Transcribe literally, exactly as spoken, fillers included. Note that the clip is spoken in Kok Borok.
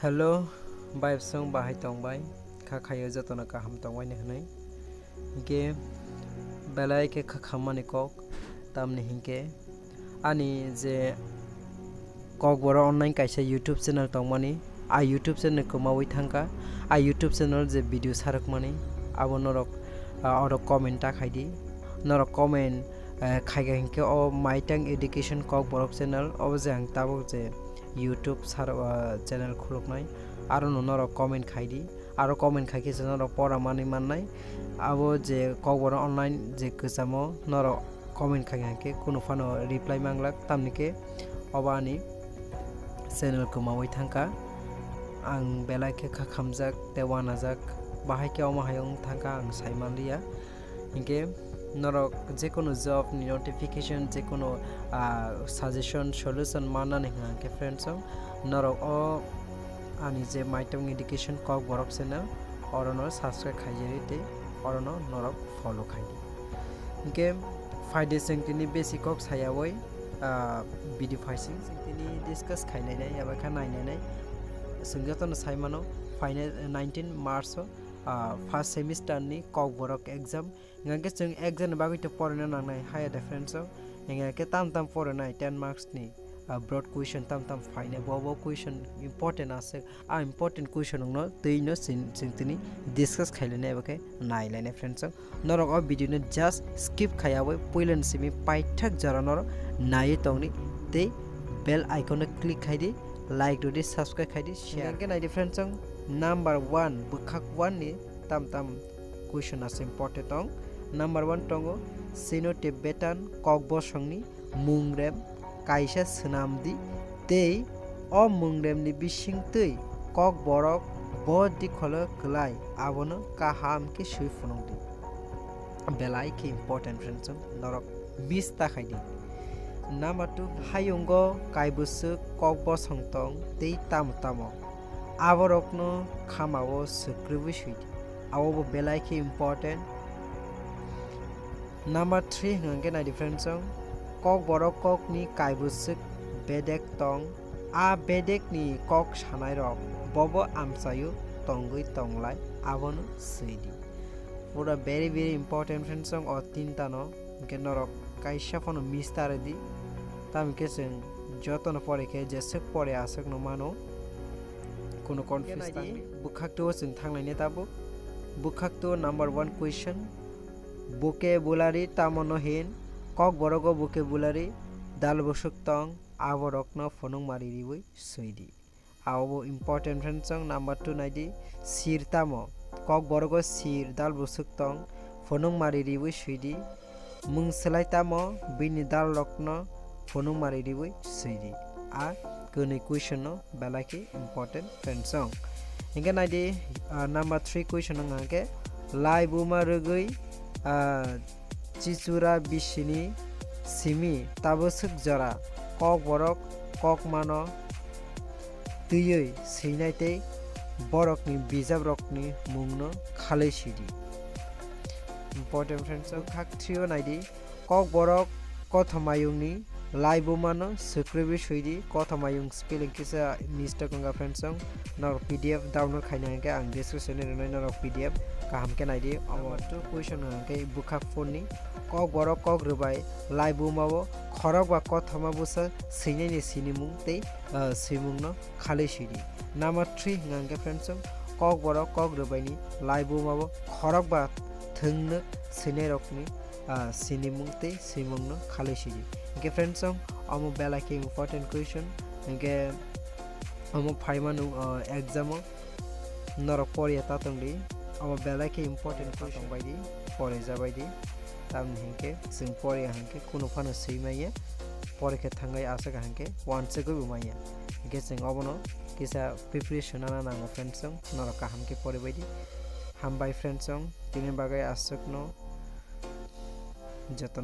Hello, bai bwswng bahai tongbai, kha khaio jotono kaham tongbaini hwnwi. Hinkhe belai khe kha khammani kok, tamni hinkhe ani je Kokborok online kaisa YouTube channel tongmani, a YouTube channel kwmawi thangkha, a YouTube channel je video sarwkmani, abo norok, ah, oro comment ta khaidi. Norok comment, eh, khaikha hinkhe o Maitang Education Kokborok channel, obo je ang tabuk je YouTube sar, ah, channel khuluknai, arono norok comment khaidi. Aro comment khaikhe se norok pora manwi mannai. Abo je Kokborok online je kwchamo norok comment khaikha hinkhe kunu phano reply manglak, tamni khe obo ani channel kwmawi thangkha. Ang belai khe kha khamjak tei uanajak, bahai khe omo hai wng thangkha ang sai manliya. Hinkhe norok jekunu job ni notification, jekunu, ah, suggestion, solution mannani hwnkha hinkhe friends, norok o ani je Maitang Education Kokborok channel, orono subscribe khaijadi tei orono norok follow khaidi. Hinkhe phaidi chwng tini besi kok sayawi, ah, video phaising chwng tini discuss khailainai eba khe nailainai. Chwng jotono sai mano, final nineteen March o, ah, first semester ni Kokborok exam. Hingkhe chwng exam ni bagwi to porina nangnai, haya de friends o. Hingkhe tam tam porinai ten marks ni, ah, broad question tam tam phainai. Bo bo question important aswk. A important question wngno twi no chwng, chwng tini discuss khailainai eba khe nailainai friends o. Norok o video no just skip khaiyawi puilani simi paithak jora norok naiwi tongdi tei bell icon no click khaidi, like rwdi, subscribe khaidi, share. Hingkhe naidi friends o, number one, bwkhak one ni tam tam question aswk important tong. Number one tongo, Sino-Tibetan Kokbosongni mungrem kaisa swnamdi tei o mungremni bisingtwi Kokborok bo dikholo kwlai, abono kaham khe swi phunukdi. Belai khe important friends, norok miss ta khaidi. Number two, hayungo kaibwswk Kokbosong tong tei tamo tamo. Aborokno khamao swkrwbwi swidi. Abo bo belai khe important. Number three hwnkhe naidi friends, Kokborok kokni kaibwswk bedek tong. A bedekni kok sanairok bobo amchaio tongwi tonglai, abono swidi. Pura very very important friends, o tintano hwnkhe norok kaisa phano miss ta rwdi. Tamokhe chwng jotono pore khe jeswk pore aswkno mano, kuno confuse tangdi. Bwkhak two o chwng thanglainai tabuk. Bwkhak two number one question, vocabulary tamo no hin? Kokborogo vocabulary dal bwswk tong, aborokno phunukmari riwi swidi. Abo bo important friends, number two naidi, sir tamo? Kokborogo sir dal bwswk tong, phunukmari riwi swidi. Mung swlai tamo? Bini dalrokno phunukmari riwi swidi. A kwnwi question no belai khe important friends. Hingkhe naidi, ah, number three question wngkha khe, laibuma rwgwi, ah, chichura bisini simi tabwswk jora Kokborok kokmano twiwi swinai tei borokni bijabrokni mungno khalwi sidi. Important friends, bwkhak three o naidi, Kokborok kothomayungni laibumano swkrwbwi swidi. Kothomayung spelling kisa mistake wngkha friends, norok P D F download khaina hinkhe ang description ni rwnai norok P D F kaham khe naidi. Omo two question wngkha khe bwkhak four ni, Kokborok kok rwbai laibumao khorokba kothoma bwsa swinaini sinimung tei, ah, swimungno khalwi swidi. Number three hwnkha hwnkhe friends, Kokborok kok rwbaini laibumao khorokba thwngnwk swinairokni, ah, sinimung tei swimungno khalwi swidi. Hwnkhe friends, omo belai khe important question. Hwnkhe omo phaimano, ah, exam o norok poriya ta tongdi. Omo belai khe important question baidi, porijabaidi. Tamni hinkhe chwng poriya hinkhe kunu phano swi manya, porikha thangwi aswk hinkhe uansugwi bo manya. Hinkhe chwng obono kisa preparation nana nango friends, norok kaham khe poribaidi. Hambai friends, tini bagwi aswkno jotono